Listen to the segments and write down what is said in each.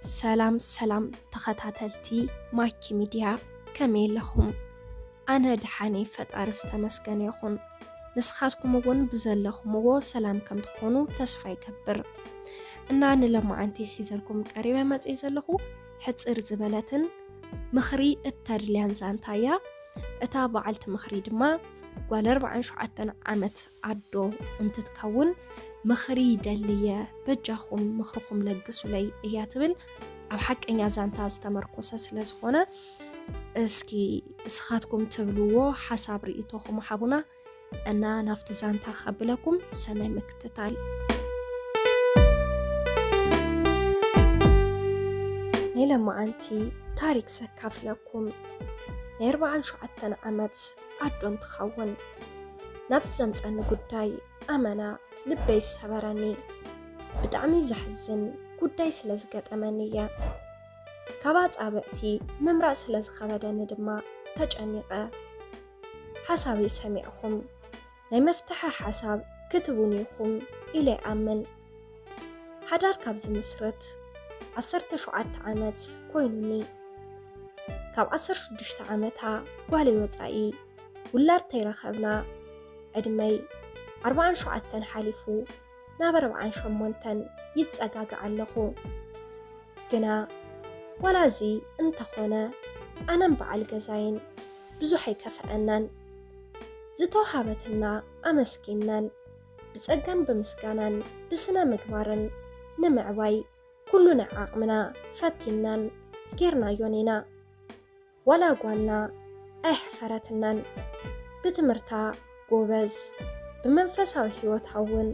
ሰላም ሰላም ተኸታተልቲ ማኪ ሚድያ፣ ከመይ ኣለኹም? ኣነ ደሓን እየ፣ ፈጣሪ ዝተመስገነ ይኹን። ንስኻትኩም እውን ብዘለኹምዎ ሰላም ከም ትኾኑ ተስፋ ይገብር። እና ንሎማዓንቲ ሒዘልኩም ቀሪበ መፅየ ዘለኹ ሕፅር ዝበለትን ምኽሪ እተድልያን ዛንታ እያ። እታ በዓልቲ ምኽሪ ድማ ጓል ኣርባዓን ሸውዓተን ዓመት ኣዶ እንትትከውን፣ ምኽሪ ይደሊ እየ፣ በጃኹም ምኽርኹም ለግሱለይ እያ ትብል። ኣብ ሓቀኛ ዛንታ ዝተመርኮሰ ስለ ዝኾነ፣ እስኪ እስኻትኩም ትብልዎ ሓሳብ ርእይቶኹም ሃቡና እና ናብቲ ዛንታ ከብለኩም ሰናይ ምክትታል። ናይ ለማዓንቲ ታሪክ ዘካፍለኩም። ናይ ኣርባዓን ሸውዓተን ዓመት ኣዶ እንትኸውን፣ ናብ ዘምፀኒ ጉዳይ ኣመና ልበይ ዝሰበረኒ፣ ብጣዕሚ ዘሕዝን ጉዳይ ስለ ዝገጠመኒ እየ። ካብ ኣጻብዕቲ ምምራጽ ስለ ዝኸበደኒ ድማ ተጨኒቐ። ሓሳበይ ሰሚዕኹም ናይ መፍትሒ ሓሳብ ክትቡኒ ኢኹም ኢለ ይኣምን። ሓዳር ካብ ዝምስርት ዓሰርተ ሸውዓተ ዓመት ኮይኑኒ። ካብ ዓሰርተ ሽዱሽተ ዓመታ ጓለይ ወጻኢ ውላድ ተይረኸብና፣ ዕድመይ ኣርባዓን ሸውዓተን ሓሊፉ ናብ ኣርባዓን ሸሞንተን ይጸጋጋዕ ኣለኹ። ግና ዋላ እዚ እንተኾነ፣ ኣነን በዓል ገዛይን ብዙሕ ኣይከፍአናን። ዝተውሃበትና ኣመስጊናን፣ ብጸጋን ብምስጋናን ብስነ ምግባርን ንምዕባይ ኩሉ ናይ ዓቕምና ፈቲናን ጌርናዮን ኢና። ዋላ ጓልና ኣየሕፈረትናን። ብትምህርታ ጎበዝ፣ ብመንፈሳዊ ህይወታ እውን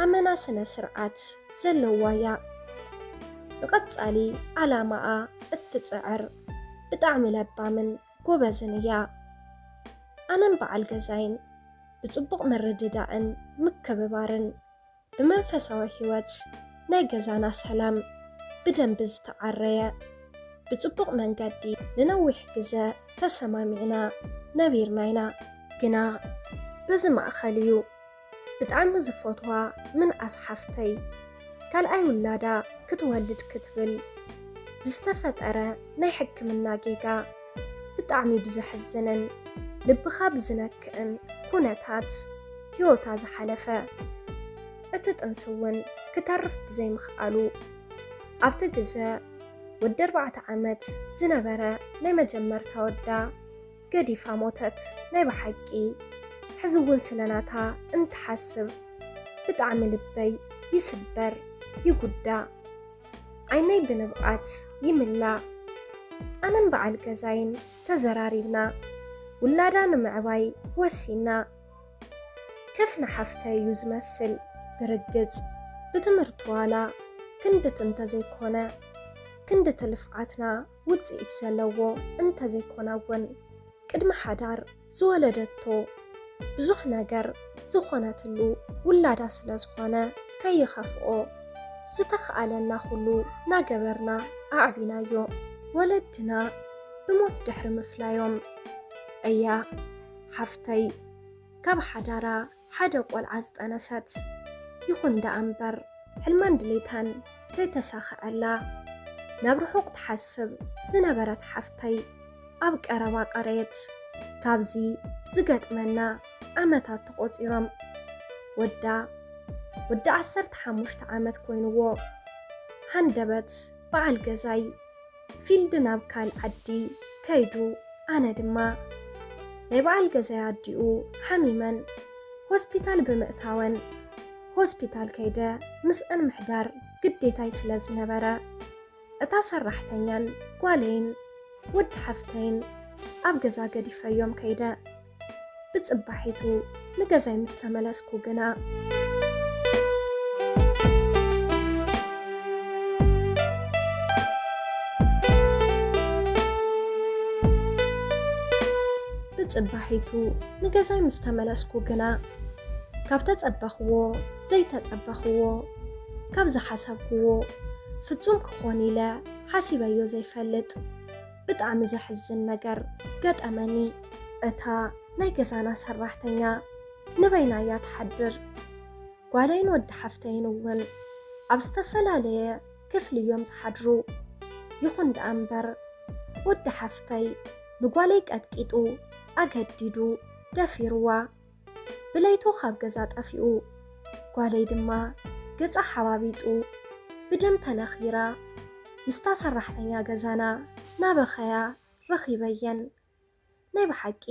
ኣመና ስነ ስርዓት ዘለዋ እያ። ንቐጻሊ ዓላማኣ እትጽዕር ብጣዕሚ ለባምን ጎበዝን እያ። ኣነን በዓል ገዛይን ብጽቡቕ ምርድዳእን ምክብባርን ብመንፈሳዊ ህይወት ናይ ገዛና ሰላም ብደንቢ ዝተዓረየ፣ ብጽቡቕ መንገዲ ንነዊሕ ግዘ ተሰማሚዕና ነቢርና ኢና። ግና በዚ ማእኸል እዩ ብጣዕሚ ዝፈትዋ ምንኣስ ሓፍተይ ካልኣይ ውላዳ ክትወልድ ክትብል ብዝተፈጠረ ናይ ሕክምና ጌጋ ብጣዕሚ ብዘሕዝንን ልብኻ ብዝነክእን ኩነታት ህይወታ ዝሓለፈ። እቲ ጥንሲ እውን ክተርፍ ብዘይምኽኣሉ፣ ኣብቲ ግዘ ወዲ ኣርባዕተ ዓመት ዝነበረ ናይ መጀመርታ ወዳ ገዲፋ ሞተት። ናይ ብሓቂ ሕዚ እውን ስለ ናታ እንትሓስብ ብጣዕሚ ልበይ ይስበር፣ ይጉዳእ። ዓይነይ ብንብዓት ይምላእ። ኣነን በዓል ገዛይን ተዘራሪብና ውላዳ ንምዕባይ ወሲና። ከፍ ንሓፍተይ እዩ ዝመስል። ብርግጽ ብትምህርቲ ዋላ ክንድቲ እንተዘይኮነ፣ ክንድቲ ልፍዓትና ውጽኢት ዘለዎ እንተዘይኮነ እውን፣ ቅድሚ ሓዳር ዝወለደቶ ብዙሕ ነገር ዝኾነትሉ ውላዳ ስለ ዝኾነ፣ ከይኸፍኦ ዝተኽኣለና ኩሉ ናገበርና ኣዕቢናዮ። ወለድና ብሞት ድሕሪ ምፍላዮም እያ ሓፍተይ ካብ ሓዳራ ሓደ ቆልዓ ዝጠነሰት። ይኹን ደኣ እምበር፣ ሕልማን ድሌታን ከይተሳኽዐላ ናብ ርሑቕ ትሓስብ ዝነበረት ሓፍተይ፣ ኣብ ቀረባ ቀረየት። ካብዚ ዝገጥመና ዓመታት ተቖጺሮም። ወዳ ወዲ ዓሰርተ ሓሙሽተ ዓመት ኮይንዎ፣ ሃንደበት በዓል ገዛይ ፊልድ ናብ ካልእ ዓዲ ከይዱ፣ ኣነ ድማ ናይ በዓል ገዛይ ኣዲኡ ሓሚመን ሆስፒታል ብምእታወን፣ ሆስፒታል ከይደ ምስአን ምሕዳር ግዴታይ ስለ ዝነበረ፣ እታ ሰራሕተኛን ጓለይን ወዲ ሓፍተይን ኣብ ገዛ ገዲፈዮም ከይደ። ብጽባሒቱ ንገዛይ ምስ ተመለስኩ ግና፣ ብጽባሒቱ ንገዛይ ምስ ተመለስኩ ግና፣ ካብ ተጸበኽዎ፣ ዘይተጸበኽዎ፣ ካብ ዝሓሰብክዎ፣ ፍጹም ክኾን ኢለ ሓሲበዮ ዘይፈልጥ ብጣዕሚ ዘሕዝን ነገር ገጠመኒ። እታ ናይ ገዛና ሰራሕተኛ ንበይና እያ ትሓድር። ጓለይን ወዲ ሓፍተይን እውን ኣብ ዝተፈላለየ ክፍሊ እዮም ዝሓድሩ። ይኹን ደኣ እምበር፣ ወዲ ሓፍተይ ንጓለይ ቀጥቂጡ፣ ኣገዲዱ፣ ደፊርዋ፣ ብለይቱ ካብ ገዛ ጠፊኡ፣ ጓለይ ድማ ገጻ ሓባቢጡ፣ ብደም ተነኺራ፣ ምስታ ሰራሕተኛ ገዛና ናበኸያ ረኺበየን። ናይ ብሓቂ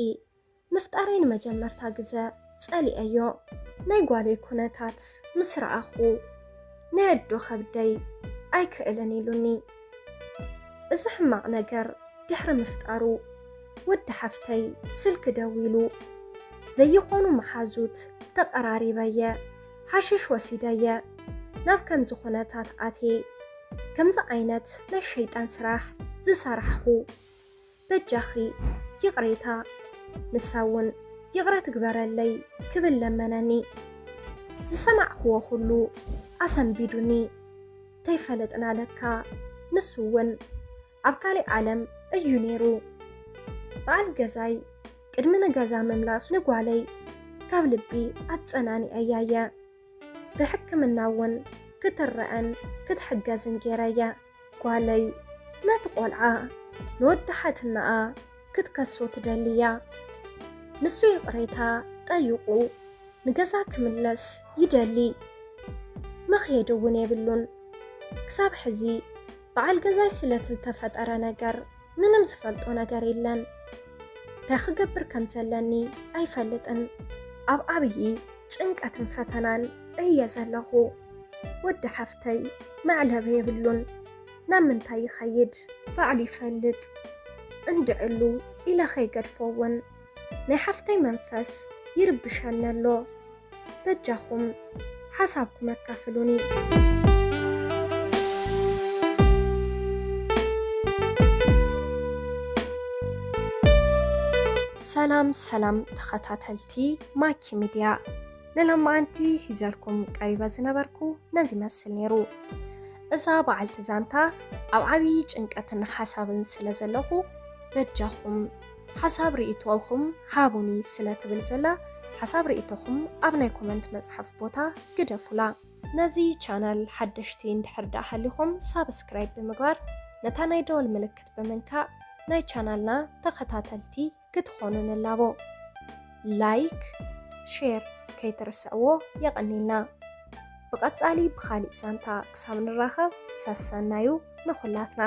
ምፍጣረይ ንመጀመርታ ግዘ ጸሊኤዮ። ናይ ጓለይ ኩነታት ምስ ረኣኹ፣ ናይ ኣዶ ከብደይ ኣይክእልን ኢሉኒ። እዚ ሕማቕ ነገር ድሕሪ ምፍጣሩ፣ ወዲ ሓፍተይ ስልኪ ደዊሉ፣ ዘይኾኑ መሓዙት ተቐራሪበየ፣ ሓሽሽ ወሲደየ፣ ናብ ከምዚ ኩነታት ኣትየ፣ ከምዚ ዓይነት ናይ ሸይጣን ስራሕ ዝሰራሕኹ፣ በጃኺ ይቕሬታ፣ ንሳ እውን ይቕረ ትግበረለይ ክብል ለመነኒ። ዝሰማዕኽዎ ኩሉ ኣሰንቢዱኒ። ተይፈለጥና ለካ ንሱ እውን ኣብ ካሊእ ዓለም እዩ ነይሩ። በዓል ገዛይ ቅድሚ ንገዛ ምምላሱ ንጓለይ ካብ ልቢ ኣጸናኒዐያየ። ብሕክምና እውን ክትረኣን ክትሕገዝን ገይረየ። ጓለይ ነቲ ቆልዓ ንወዲ ሓትነኣ ክትከሶ ትደሊ እያ። ንሱ ይቕሬታ ጠይቑ ንገዛ ክምለስ ይደሊ። መኽየዲ እውን የብሉን። ክሳብ ሕዚ በዓል ገዛይ ስለቲ ዝተፈጠረ ነገር ምንም ዝፈልጦ ነገር የለን። እንታይ ክገብር ከም ዘለኒ ኣይፈልጥን። ኣብ ዓብዪ ጭንቀትን ፈተናን እየ ዘለኹ። ወዲ ሓፍተይ መዕለቢ የብሉን። ናብ ምንታይ ይኸይድ ባዕሉ ይፈልጥ። እንድዕሉ ኢለ ከይገድፎ እውን ናይ ሓፍተይ መንፈስ ይርብሸኒ ኣሎ። በጃኹም ሓሳብኩም ኣካፍሉኒ። ሰላም ሰላም ተኸታተልቲ ማኪ ሚድያ፣ ንሎማዓንቲ ሒዘልኩም ቀሪበ ዝነበርኩ ነዚ መስል ነይሩ። እዛ በዓልቲ ዛንታ ኣብ ዓብዪ ጭንቀትን ሓሳብን ስለ ዘለኹ፣ በጃኹም ሓሳብ ርእይቶኹም ሃቡኒ ስለ ትብል ዘላ፣ ሓሳብ ርእይቶኹም ኣብ ናይ ኮመንት መጽሓፍ ቦታ ግደፉላ። ነዚ ቻናል ሓደሽቲ እንድሕር ደኣ ሃሊኹም ሳብስክራይብ ብምግባር ነታ ናይ ደወል ምልክት ብምንካእ ናይ ቻናልና ተኸታተልቲ ክትኾኑ ንላቦ። ላይክ፣ ሼር ከይትርስዕዎ የቐኒልና። ብቐጻሊ ብኻሊእ ዛንታ ክሳብ ንራኸብ ሰሰናዩ ንኹላትና።